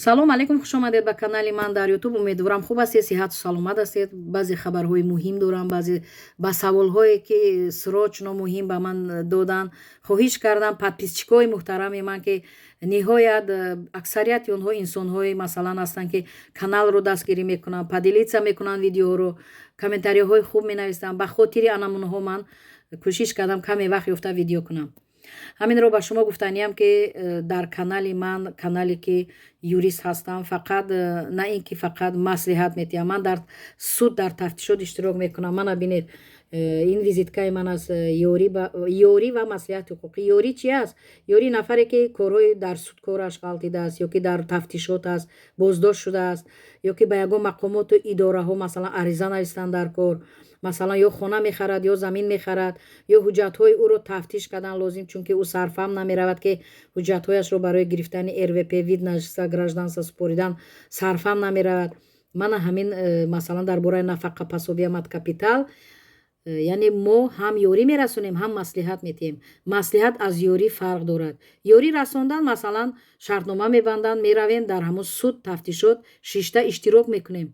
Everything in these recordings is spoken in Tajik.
Салом алейкум, хуш омадед ба канали ман дар Ютуб. Умедворам, хуб ҳастед, сиҳату саломат ҳастед. Баъзе хабарҳои муҳим дорам, баъзе ба саволҳое, ки срочно муҳим ба ман доданд, хоҳиш кардам подписчикои муҳтарами ман, ки ниҳоят аксарияти онҳо инсонҳое, масалан, ҳастанд, ки каналро дастгирӣ мекунанд, поделиться мекунанд видеоро, комментариҳои хуб менависанд. Ба хотири анамунҳо ман кӯшиш кардам каме вақт ёфта видео кунам. Ҳаминро ба шумо гуфтаниям, ки дар канали ман, канале ки юрист ҳастам, фақат на ин ки фақат маслиҳат медиҳам, ман дар суд, дар тафтишот иштирок мекунам. Мана бинед, ин визиткаи ман аст: ёрӣ ва маслиҳати ҳуқуқӣ. Ёрӣ чи аст? Ёрӣ нафаре, ки корҳои дар суд кораш ғалтидааст, ё ки дар тафтишот аст, боздошт шудааст, ё ки ба ягон мақомоту идораҳо, масалан, ариза навистанд дар кор, масалан, ё хона мехарад, ё замин мехарад, ё ҳуҷҷатҳои ӯро тафтиш кардан лозим, чунки ӯ сарфаҳм намеравад, ки ҳуҷҷатҳояшро барои гирифтани РВП, вид на жительство, гражданство супоридан сарфаҳм намеравад. Мана ҳамин, масалан, дар бораи нафақа, пособия, маткапитал, яъне мо ҳам ёрӣ мерасонем, ҳам маслиҳат медиҳем. Маслиҳат аз ёрӣ фарқ дорад. Ёрӣ расондан, масалан, шартнома мебанданд, меравем, дар ҳамон суд, тафтишот шишта иштирок мекунем,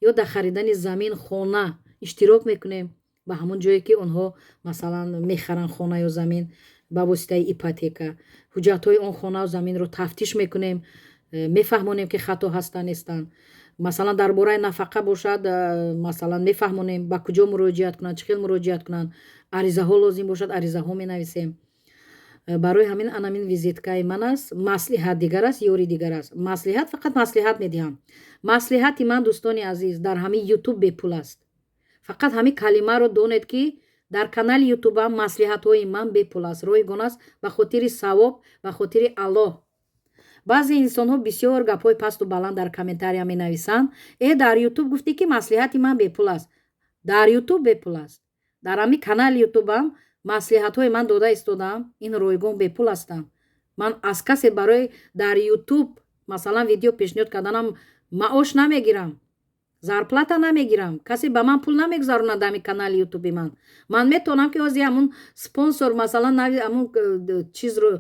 ё дар харидани замин, хона иштирок мекунем, ба ҳамон ҷое, ки онҳо, масалан, мехаранд хона ё замин ба воситаи ипотека, ҳуҷҷатҳои он хонаву заминро тафтиш мекунем, мефаҳмонем, ки хато ҳастанд, нестанд. Масалан, дар бораи нафақа бошад, масалан, мефаҳмонем, ба куҷо муроҷиат кунанд, чӣ хел муроҷиат кунанд, аризаҳо лозим бошад, аризаҳо менависем. Барои ҳамин анамин визиткаи ман аст. Маслиҳат дигар аст, ёри дигар аст. Маслиҳат фақат маслиҳат медиҳам. Маслиҳати ман, дӯстони азиз, дар ҳамин Ютуб бепул аст. Фақат ҳамин калимаро донед, ки дар канали Ютубам маслиҳатҳои ман бепул аст, ройгон аст, ба хотири савоб, ба хотири Аллоҳ. Баъзе инсонҳо бисёр гапҳои пасту баланд дар комментария менависанд: «Э, дар Ютуб гуфтӣ, ки маслиҳати ман бепул аст». Дар Ютуб бепул аст. Дар ҳамин канали Ютубам маслиҳатҳои ман дода истодаам, ин ройгон, бепул ҳастанд. Ман аз касе барои дар Ютуб, масалан, видео пешниҳод карданам маош намегирам, зарплата намегирам, касе ба ман пул намегузаронад. Дар ҳамин канали Ютуби ман метавонам, ки ҳозир ҳамун спонсор, масалан, ҳамун чизро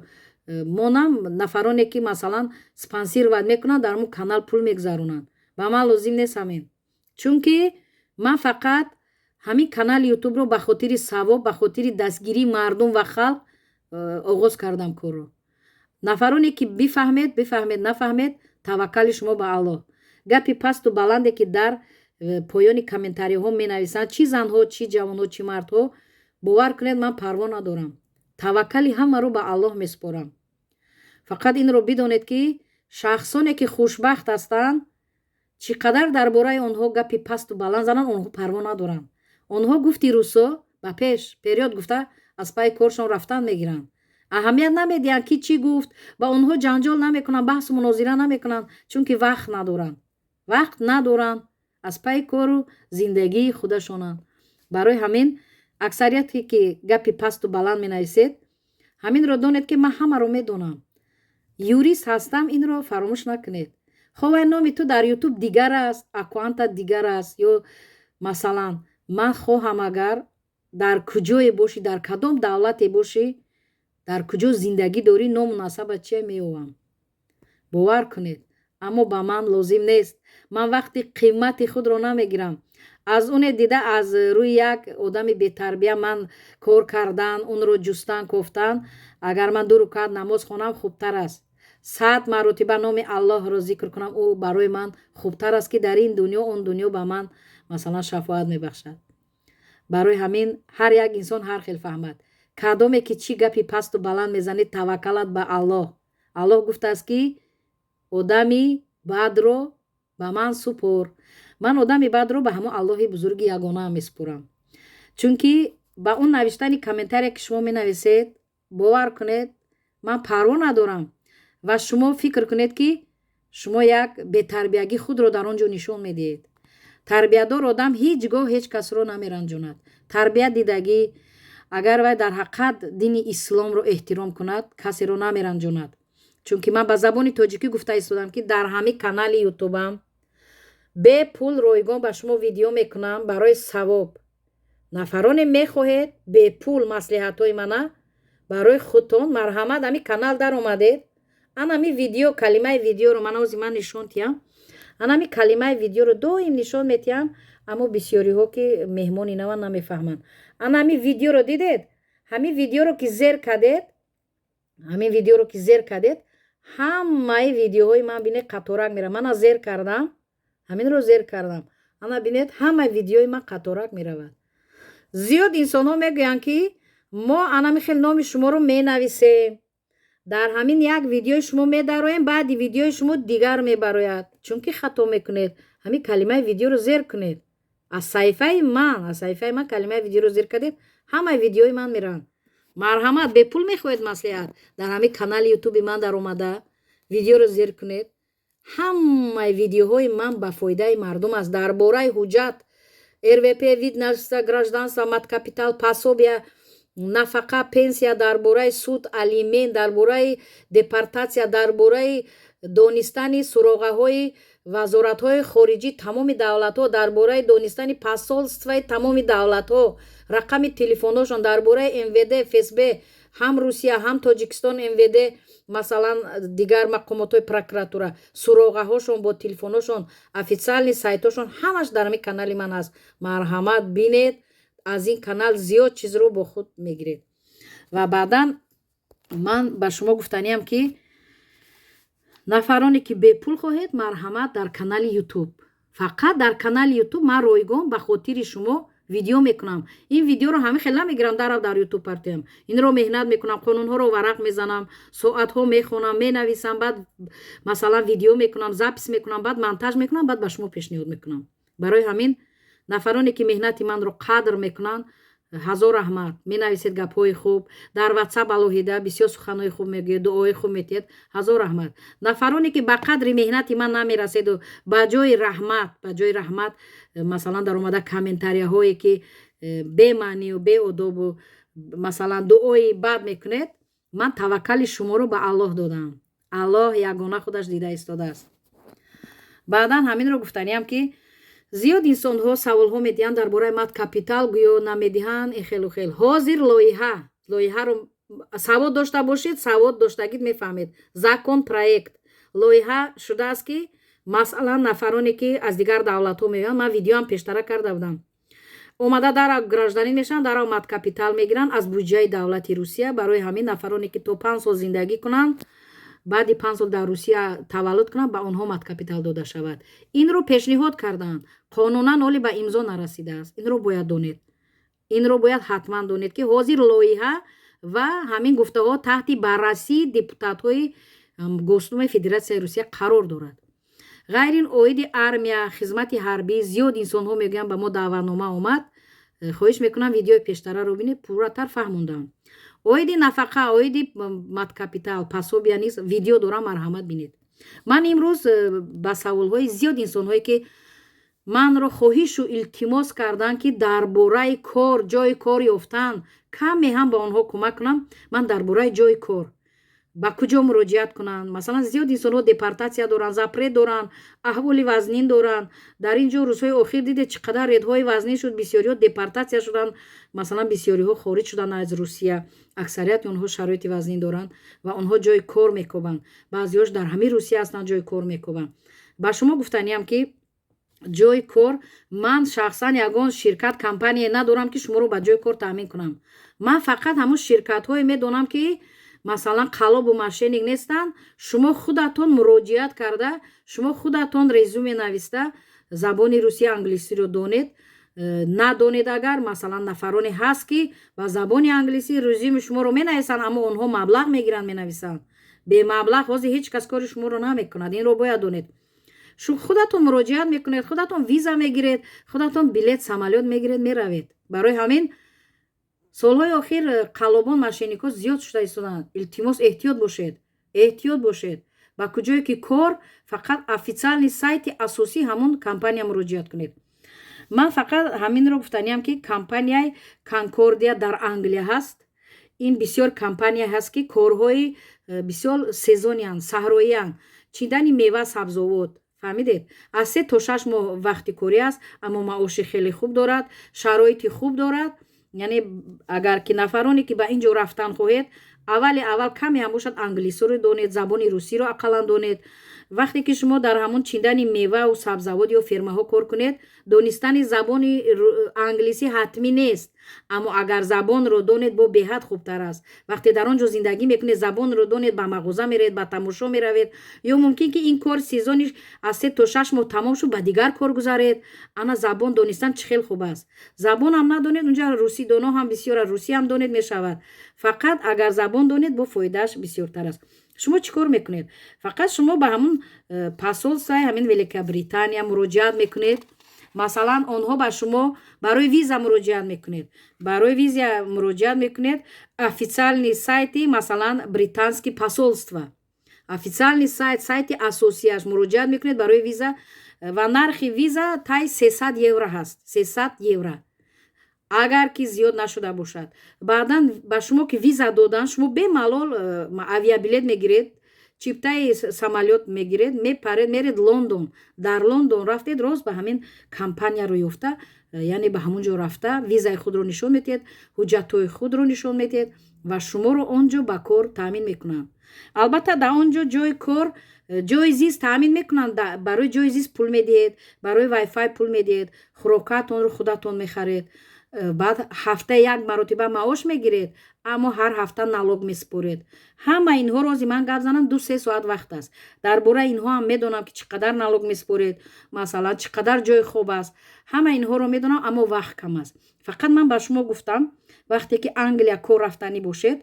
монам, нафароне, ки, масалан, спонсировать мекунанд, дар ҳамун канал пул мегузаронанд. Ба ман лозим нест ҳамин, чунки ман фақат ҳамин канали Ютубро ба хотири савоб, ба хотири дастгирии мардум ва халқ оғоз кардам корро. Нафароне, ки бифаҳмед, бифаҳмед, нафаҳмед, таваккали шумо ба Аллоҳ. Гапи пасту баланде, ки дар поёни комментариҳо менависанд, чӣ занҳо, чӣ ҷавонҳо, чӣ мардҳо, бовар кунед, ман парво надорам, таваккали ҳамаро ба Аллоҳ месупорам. Фақат инро бидонед, ки шахсоне, ки хушбахт ҳастанд, чӣ қадар дар бораи онҳо гапи пасту баланд зананд, онҳо парво надоранд. Онҳо, гуфти русо, ба пеш, вперёд гуфта, аз пайи коршон рафтан мегиранд, аҳамият намедиҳанд, ки чӣ гуфт. Ба онҳо ҷанҷол намекунанд, баҳсу мунозира намекунанд, чунки вақт надоранд, вақт надоранд, аз пайи кору зиндагии худашонанд. Барои ҳамин аксарияте, ки гапи пасту баланд менависед, ҳаминро донед, ки ман ҳамаро медонам, юрист ҳастам, инро фаромӯш накунед. Ховай, номи ту дар Ютуб дигар аст, аккаунта дигар аст, ё, масалан, ман хоҳам, агар дар куҷое бошӣ, дар кадом давлате бошӣ, дар куҷо зиндагӣ дорӣ, ному насабат чия, меёвам, бовар кунед. Аммо ба ман лозим нест, ман вақти қимати худро намегирам аз оне дида, аз рӯи як одами бетарбия ман кор кардан, онро ҷустан, кофтан. Агар ман ду рукат намоз хонам, хубтар аст, 100 маротиба номи Аллоҳро зикр кунам, ӯ барои ман хубтар аст, ки дар ин дунё, он дунё ба ман, масалан, шафоат мебахшад. Барои ҳамин ҳар як инсон ҳар хел фаҳмад. Кадоме, ки чӣ гапи пасту баланд мезанед, таваккалат ба Аллоҳ. Аллоҳ гуфтааст, ки одами бадро ба ман супор. Ман одами бадро ба ҳамон Аллоҳи бузурги ягонаам месупорам, чунки ба он навиштани комментария, ки шумо менависед, бовар кунед, ман парво надорам. Ва шумо фикр кунед, ки шумо як бетарбиягӣ худро дар он ҷо нишон медиҳед. Тарбиядор одам ҳеҷ гоҳ ҳеҷ касро намеранҷонад. Тарбият дидагӣ, агар вай дар ҳақиқат дини исломро эҳтиром кунад, касеро намеранҷонад. Чунки ман ба забони тоҷикӣ гуфта истодам, ки дар ҳамин канали Ютубам бепул, ройгон ба шумо видео мекунам барои савоб. Нафароне мехоҳед бепул маслиҳатҳои мана барои худтон, марҳамат, ҳамин канал даромадед. Анами видео, калимаи видеоро ман ози ман нишон тиҳам. Анами калимаи видеоро доим нишон метиҳам, аммо бисёриҳо, ки меҳмони нава, намефаҳманд. Анами видеоро дидед? Ҳамин видеоро ки зер кардед, ҳамин видеоро ки зер кардед, ҳамаи видеоҳои ман, бинед, қаторак меравад. Мана, зер кардам, ҳаминро зер кардам, ана бинед, ҳамаи видеои ман қаторак меравад. Зиёд инсонҳо мегӯянд, ки мо анами хел номи шуморо менависем, дар ҳамин як видеои шумо медароем, баъди видеои шумо дигар мебарояд, чунки хато мекунед. Ҳамин калимаи видеоро зер кунед аз саҳифаи ман. Аз саҳифаи ман калимаи видеоро зер кардед, ҳамаи видеои ман мераванд. Марҳамат, бепул мехоҳед маслиҳат, дар ҳамин канали ютуби ман даромада, видеоро зер кунед. Ҳамаи видеоҳои ман ба фоидаи мардум аст: дар бораи ҳуҷҷат, РВП, вид на гражданство, маткапитал, пособия, нафақа, пенсия, дар бораи суд, алимент, дар бораи депортатсия, дар бораи донистани суроғаҳои вазоратҳои хориҷӣ тамоми давлатҳо, дар бораи донистани посольствои тамоми давлатҳо, рақами телефонҳошон, дар бораи МВД, ФСБ, ҳам Русия, ҳам Тоҷикистон, МВД, масалан, дигар мақомотҳои прокуратура, суроғаҳошон бо телефонҳошон, официальный сайтҳошон, ҳамаш дар ҳамин канали ман ҳаст. Марҳамат, бинед, аз ин канал зиёд чизро бо худ мегиред. Ва баъдан ман ба шумо гуфтаниям, ки нафароне ки бепул хоҳед, марҳамат, дар канали Ютуб, фақат дар канали Ютуб ман ройгон ба хотири шумо видео мекунам. Ин видеоро ҳамин хел намегирам, дарав дар Ютуб партоям. Инро меҳнат мекунам, қонунҳоро варақ мезанам, соатҳо мехонам, менависам, баъд, масалан, видео мекунам, запись мекунам, баъд монтаж мекунам, баъд ба шумо пешниҳод мекунам. Барои ҳамин нафароне ки меҳнати манро қадр мекунанд, ҳазор раҳмат. Менависед гапҳои хуб дар Ватсап, алоҳида бисёр суханҳои хуб мегӯед, дуои хуб метиҳед, ҳазор раҳмат. Нафароне ки ба қадри меҳнати ман намераседу ба ҷои раҳмат, масалан, даромада комментарияҳое ки бемаънию беодобу, масалан, дуои бад мекунед, ман таваккали шуморо ба Аллоҳ додам. Аллоҳ ягона худаш дида истодааст. Баъдан ҳаминро гуфтаниям, ки зиёд инсонҳо саволҳо медиҳанд дар бораи мат капитал, гӯё намедиҳанд, ин хелу хел. Ҳозир лоиҳаро савод дошта бошед, савод доштагид мефаҳмед. Законопроект, лоиҳа шудааст, ки, масалан, нафароне ки аз дигар давлатҳо меоянд, ман видеоам пештара карда будам, омада дар гражданин мешаванд, дарав мат капитал мегиранд аз буҷаи давлати Русия. Барои ҳамин нафароне ки то 5 сол зиндагӣ кунанд, баъди 5 сол дар Русия таваллуд кунанд, ба онҳо маткапитал дода шавад. Инро пешниҳод карданд, қонунан ҳоле ба имзо нарасидааст. Инро бояд донед, инро бояд ҳатман донед, ки ҳозир лоиҳа ва ҳамин гуфтаҳо таҳти баррасии депутатҳои Госдумаи Федератсияи Русия қарор дорад. Ғайр ин, оиди армия, хизмати ҳарбӣ, зиёд инсонҳо мегӯянд, ба мо даъватнома омад. Хоҳиш мекунам, видеои пештараро бинед, пурратар фаҳмондам. Оиди нафақа, оиди маткапитал, пособия низ видео дорам, марҳамат, бинед. Ман имрӯз ба саволҳои зиёд инсонҳое ки манро хоҳишу илтимос карданд, ки дар бораи кор, ҷои кор ёфтан каме ҳам ба онҳо кӯмак кунам, ман дар бораи ҷои кор, ба куҷо муроҷиат кунанд. Масалан, зиёд инсонҳо депортатсия доранд, запрет доранд, аҳволи вазнин доранд. Дар ин ҷо рӯзҳои охир дидед, чӣ қадар редҳои вазнин шуд, бисёриҳо депортатсия шуданд, масалан, бисёриҳо хориҷ шуданд аз Русия. Аксарияти онҳо шароити вазнин доранд ва онҳо ҷои кор мекобанд. Баъзеҳош дар ҳамин Русия ҳастанд, ҷои кор мекобанд. Ба шумо гуфтаниям, ки ҷои кор, ман шахсан ягон ширкат, компания надорам, ки шуморо ба ҷои кор таъмин кунам. Ман фақат ҳамун ширкатҳое медонам, ки, масалан, қаллобу мошенник нестанд. Шумо худатон муроҷиат карда, шумо худатон резюме нависта, забони русия, англисиро донед, надонед агар, масалан, нафароне ҳаст, ки ба забони англисӣ резюме шуморо менависанд, аммо онҳо маблағ мегиранд, менависанд. Бемаблағ ҳозир ҳеҷ кас кори шуморо намекунад, инро бояд донед. Худатон муроҷиат мекунед, худатон виза мегиред, худатон билет самолёт мегиред, меравед. Барои ҳамин солҳои охир қаллобон, мошенникҳо зиёд шуда истоданд. Илтимос, эҳтиёт бошед, эҳтиёт бошед. Ба куҷое ки кор, фақат официальный сайти асосии ҳамон компания муроҷиат кунед. Ман фақат ҳаминро гуфтаниям, ки компанияи Конкордия дар Англия ҳаст. Ин бисёр компания ҳаст, ки корҳои бисёр сезониянд, саҳроиянд, чидани мева, сабзовот, фаҳмидед? Аз 3 то 6 моҳ вақти корӣ аст, аммо маоши хеле хуб дорад, шароити хуб дорад. Яъне агар ки нафароне ки ба ин ҷо рафтан хоҳед, Аввали аввал каме ҳам бошад, англисиро донед, забони русиро ақаллан донед. Вақте ки шумо дар ҳамон чидани мевау сабзавот ё фермаҳо кор кунед, донистани забони англисӣ ҳатмӣ нест, аммо агар забонро донед, бо беҳад хубтар аст. Вақте дар он ҷо зиндагӣ мекунед, забонро донед, ба мағоза меравед, ба тамошо меравед, ё мумкин ки ин кор сезони аз 3 то 6 моҳ тамом шуд, ба дигар кор гузаред. Ана забон донистан чӣ хел хуб аст. Забонам надонед, унҷа русидоно ҳам бисёр, русиам донед, мешавад. Фақат агар забон донед, бо фоидааш бисёртар аст. Шумо чӣ кор мекунед? Фақат шумо ба ҳамун посольствои ҳамин Великобритания муроҷиат мекунед. Масалан, онҳо ба шумо барои виза муроҷиат мекунед, барои виза муроҷиат мекунед. Официальный сайти, масалан, британский посольство, официальный сайт, сайти асосияш муроҷиат мекунед барои виза. Ва нархи виза тай 300 евро ҳаст, 300 евро, агар ки зиёд нашуда бошад. Баъдан ба шумо ки виза додан, шумо бемалол авиабилет мегиред, чиптаи самолёт мегиред, мепаред, меред Лондон. Дар Лондон рафтед, рост ба ҳамин компанияро ёфта, яъне ба ҳамон ҷо рафта, визаи худро нишон медиҳед, ҳуҷҷатҳои худро нишон медиҳед ва шуморо он ҷо ба кор таъмин мекунанд. Албатта, дар он ҷо ҷои кор, ҷои зист таъмин мекунанд. Барои ҷои зист пул медиҳед, барои вайфай пул медиҳед, хӯрокаатонро худатон мехаред. Баъд ҳафта як маротиба маош мегиред, аммо ҳар ҳафта налог месупоред. Ҳама инҳоро ози ман гап занам, 2-3 соат вақт аст. Дар бораи инҳо ҳам медонам, ки чӣ қадар налог месупоред, масалан, чӣ қадар ҷои хоб аст. Ҳама инҳоро медонам, аммо вақт кам аст. Фақат ман ба шумо гуфтам: вақте ки Англия кор рафтанӣ бошед,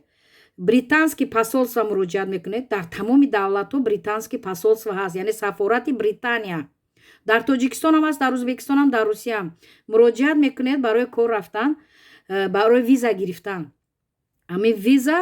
британский посольство муроҷиат мекунед. Дар тамоми давлатҳо британский посольство ҳаст, яъне сафорати Британия. Дар Тоҷикистонам аст, дар Ӯзбекистонам, дар Русияам. Муроҷиат мекунед барои кор рафтан, барои виза гирифтан. Ҳамин виза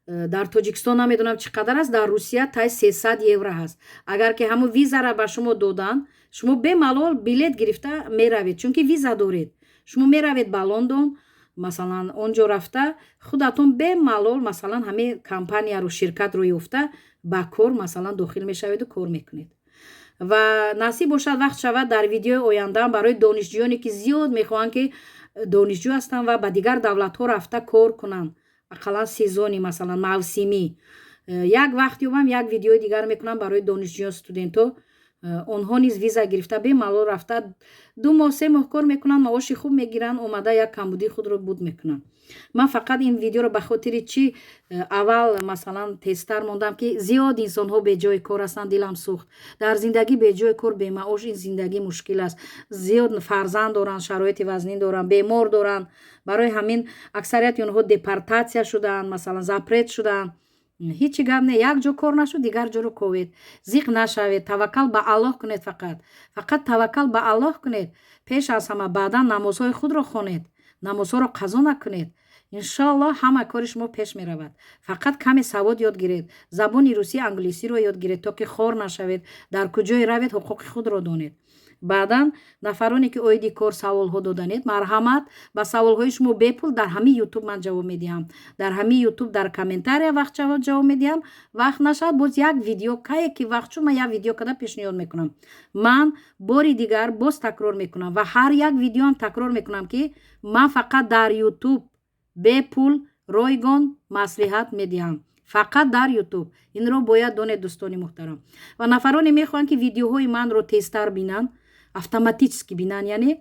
дар Тоҷикистон намедонам чӣ қадар аст, дар Русия тай 300 евро ҳаст. Агар ки ҳамун визара ба шумо доданд, шумо бемалол билет гирифта меравед, чунки виза доред. Шумо меравед ба Лондон, масалан, он ҷо рафта, худатон бемалол, масалан, ҳамин компанияро, ширкатро ёфта, ба кор, масалан, дохил мешаведу кор мекунед. Ва насиб бошад, вақт шавад, дар видеои ояндаам барои донишҷӯёне, ки зиёд мехоҳанд, ки донишҷӯ ҳастанд ва ба дигар давлатҳо рафта кор кунанд, ақаллан сезонӣ, масалан, мавсимӣ, як вақт ёбам, як видеои дигар мекунам барои донишҷӯён, студентҳо. Онҳо низ виза гирифта, бемалол рафта, 2 моҳ, 3 моҳ кор мекунанд, маоши хуб мегиранд, омада як камбудии худро буд мекунанд. Ман фақат ин видеоро ба хотири чӣ аввал, масалан, тезтар мондам, ки зиёд инсонҳо беҷои кор ҳастанд. Дилам сӯхт. Дар зиндагӣ беҷои кор, бемаош, ин зиндагӣ мушкил аст. Зиёд фарзанд доранд, шароити вазнин доранд, бемор доранд. Барои ҳамин аксарияти онҳо депортатсия шудаанд, масалан, запрет шудаанд. Ҳечи гап не, як ҷо кор нашуд, дигар ҷоро ковед, зиқ нашавед, таваккал ба Аллоҳ кунед. Фақат, фақат таваккал ба Аллоҳ кунед пеш аз ҳама. Баъдан намозҳои худро хонед, намозҳоро қазо накунед. Иншоаллоҳ, ҳама кори шумо пеш меравад. Фақат каме савод ёд гиред, забони русӣ, англисиро ёд гиред, то ки хор нашавед, дар куҷое равед, ҳуқуқи худро донед. Баъдан нафароне, ки оиди кор саволҳо доданед, марҳамат, ба саволҳои шумо бепул дар ҳамин Ютуб ман ҷавоб медиҳам. Дар ҳамин Ютуб дар комментария вақт шавад, ҷавоб медиҳам, вақт нашавад, боз як видео, кае ки вақт шуд, ман як видео када пешниҳод мекунам. Ман бори дигар боз такрор мекунам ва ҳар як видеоам такрор мекунам, ки ман фақат дар Ютуб бепул, ройгон маслиҳат медиҳам, фақат дар Ютуб. Инро бояд донед, дӯстони муҳтарам. Ва нафароне мехоҳанд, ки видеоҳои манро тезтар бинанд, автоматически бинанд, яъне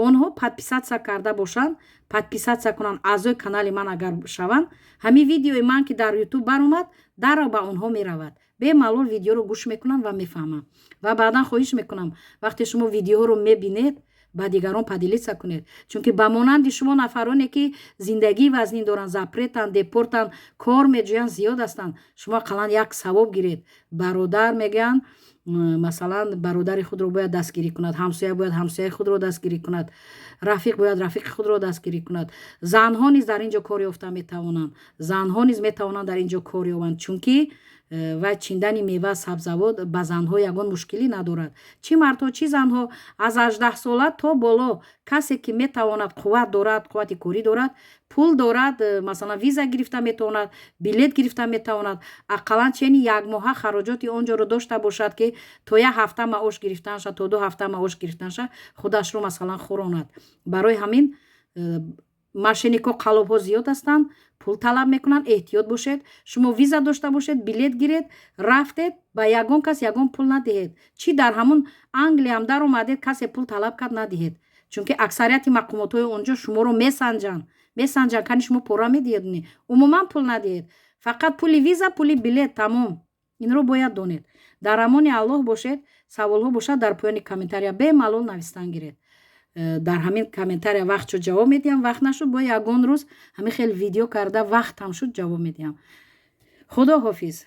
онҳо подписаться карда бошанд, подписаться кунанд, аъзои канали ман агар шаванд, ҳамин видеои ман, ки дар Ютуб баромад, дарро ба онҳо меравад, бемалол видеоро гӯш мекунанд ва мефаҳманд. Ва баъдан хоҳиш мекунам, вақте шумо видеоҳоро мебинед, ба дигарон поделиться кунед, чунки ба монанди шумо нафароне, ки зиндагии вазнин доранд, запретанд, депортанд, кор меҷӯянд, зиёд ҳастанд. Шумо ақаллан як савоб гиред. Бародар, мегӯянд, масалан, бародари худро бояд дастгирӣ кунад, ҳамсоя бояд ҳамсояи худро дастгирӣ кунад, рафиқ бояд рафиқи худро дастгирӣ кунад. Занҳо низ дар ин ҷо кор ёфта метавонанд, занҳо низ метавонанд дар ин ҷо кор ёбанд, чунки ва чиндани мева, сабзавот ба занҳо ягон мушкилӣ надорад. Чӣ мардҳо, чӣ занҳо, аз 18 сола то боло, касе ки метавонад, қувват дорад, қуввати корӣ дорад, пул дорад, масалан, виза гирифта метавонад, билет гирифта метавонад, ақаллан чени як моҳа хароҷоти он ҷоро дошта бошад, ки то як ҳафта маош гирифтанша, то 2 ҳафта маош гирифтанша, худашро, масалан, хӯронад. Барои ҳамин Мошеннико, қаллобҳо зиёд ҳастанд, пул талаб мекунанд. Эҳтиёт бошед. Шумо виза дошта бошед, билет гиред, рафтед, ба ягон кас ягон пул надиҳед. Чӣ дар ҳамун Англиям даромадед, касе пул талаб кард, надиҳед, чунки аксарияти мақомотҳои он ҷо шуморо месанҷанд, кани шумо пора медиҳед. Умуман пул надиҳед, фақат пули виза, пули билет, тамом. Инро бояд донед. Дар амони Аллоҳ бошед. Саволҳо бошад, дар поёни комментария бемалол навистан гиред. Дар ҳамин комментария вақт шуд, ҷавоб медиҳам, вақт нашуд, бо ягон рӯз ҳамин хел видео карда, вақтам шуд, ҷавоб медиҳам. Худо ҳофиз.